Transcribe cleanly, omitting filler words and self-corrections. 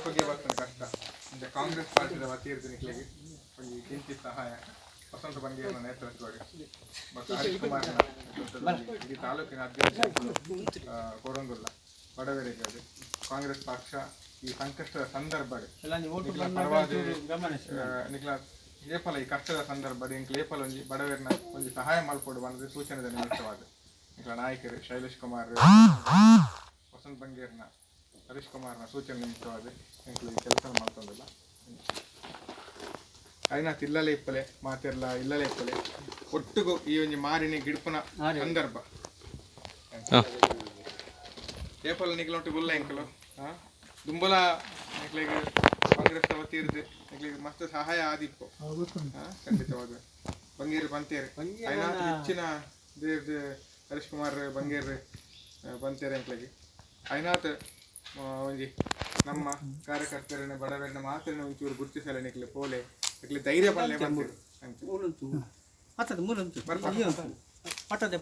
ಕೋಪಗೆ ಬರ್ತನ ಕಷ್ಟ. ಇಂಚ ಕಾಂಗ್ರೆಸ್ ಪಾರ್ಟಿದ ವತಿಯಿರ್ದ್ ನಿಕ್ಲೆಗ್ ಒಂಜಿ ಕಿಂಚಿತ್ ಸಹಾಯ, ವಸಂತ ಬಂಗೇರ್ನ ನೇತೃತ್ವಡ್ ಬೊಕ್ಕ ಹರೀಶ್ ಕುಮಾರ್ನ ನೇತೃತ್ವದಲ್ಲಿ ಇಡೀ ತಾಲೂಕಿನ ಅಧ್ಯಕ್ಷ ಕೊರೊಂದುಲ್ಲ ಬಡವರಿಗೆ. ಅದು ಕಾಂಗ್ರೆಸ್ ಪಕ್ಷ ಈ ಸಂಕಷ್ಟದ ಸಂದರ್ಭಡ್ ನಿಕ್ಲ ಪರವಾದ್, ನಿಕ್ಲ ಏಪಲ ಈ ಕಷ್ಟದ ಸಂದರ್ಭಡ್ ಎಂಕ್ಲ ಏಪಲ ಒಂಜಿ ಬಡವೆರ್ನ ಒಂಜಿ ಸಹಾಯ ಮಲ್ಪೊಡು ಪಂದ್ ಸೂಚನೆದ ನಿಮಿತ್ತವಾದ್ ನಿಕ್ಲ ನಾಯಕರು ಶೈಲೇಶ್ ಕುಮಾರ್, ವಸಂತ್ ಬಂಗೇರ್ನ, ಹರೀಶ್ ಕುಮಾರ್ನ ಸೂಚನೆ ನಿಮಿತ್ತವಾದ್ ಎಂಕ್ಲು ಈ ಕೆಲಸ ಮಲ್ತೊಂದುಲ್ಲ. ಐನಾತ್ ಇಲ್ಲಲೇ ಇಪ್ಪಲೆ, ಮಾತೆರ್ಲ ಇಲ್ಲಲೇ ಇಪ್ಪಲೆ. ಒಟ್ಟುಗು ಈ ಒಂಜಿ ಮಾರಿನಿ ಗಿಡ್ಪುನ ಸಂದರ್ಭ. ಏಪಲ ನಿಕ್ಲೊಟ್ಟು ಗುಲ್ಲ ಎಂಕಲು. ದುಂಬಲ ನಿಕ್ಲೆಗ್ ಕಾಂಗ್ರೆಸ್ ವತಿರ್ದ್ ನಿಕ್ಲೆಗ್ ಮಸ್ತ್ ಸಹಾಯ ಆದಿಪ್ಪು. ಖಂಡಿತವಾದ್ ಬಂಗೇರು ಪಂತೇರು ಐನಾತ್ ಹೆಚ್ಚಿನ ದೇರ್ದ್ ಹರೀಶ್ ಕುಮಾರ್ ಬಂಗೇರ್ ಪಂತೇರು ಎಂಕ್ಲೆಗ್. ಐನಾತ್ ಒಂಜಿ ನಮ್ಮ ಕಾರ್ಯಕರ್ತರನ್ನ, ಬಡವರನ್ನ ಮಾತ್ರನ ಒಂಚೂರು ಗುರ್ತಿಸಲೆ, ನಿಕ್ಲೆ ಪೋಲೆ, ನಿಕ್ಲೆ ಧೈರ್ಯ ಪನ್ಲೆ ಪಂತೇರು ಅಂಚ. ಮೂಲುಂತು ಅತ್ತದ ಮೂಲುಂತು. ಬರ್ಪ. ಪಟ್ಟದ.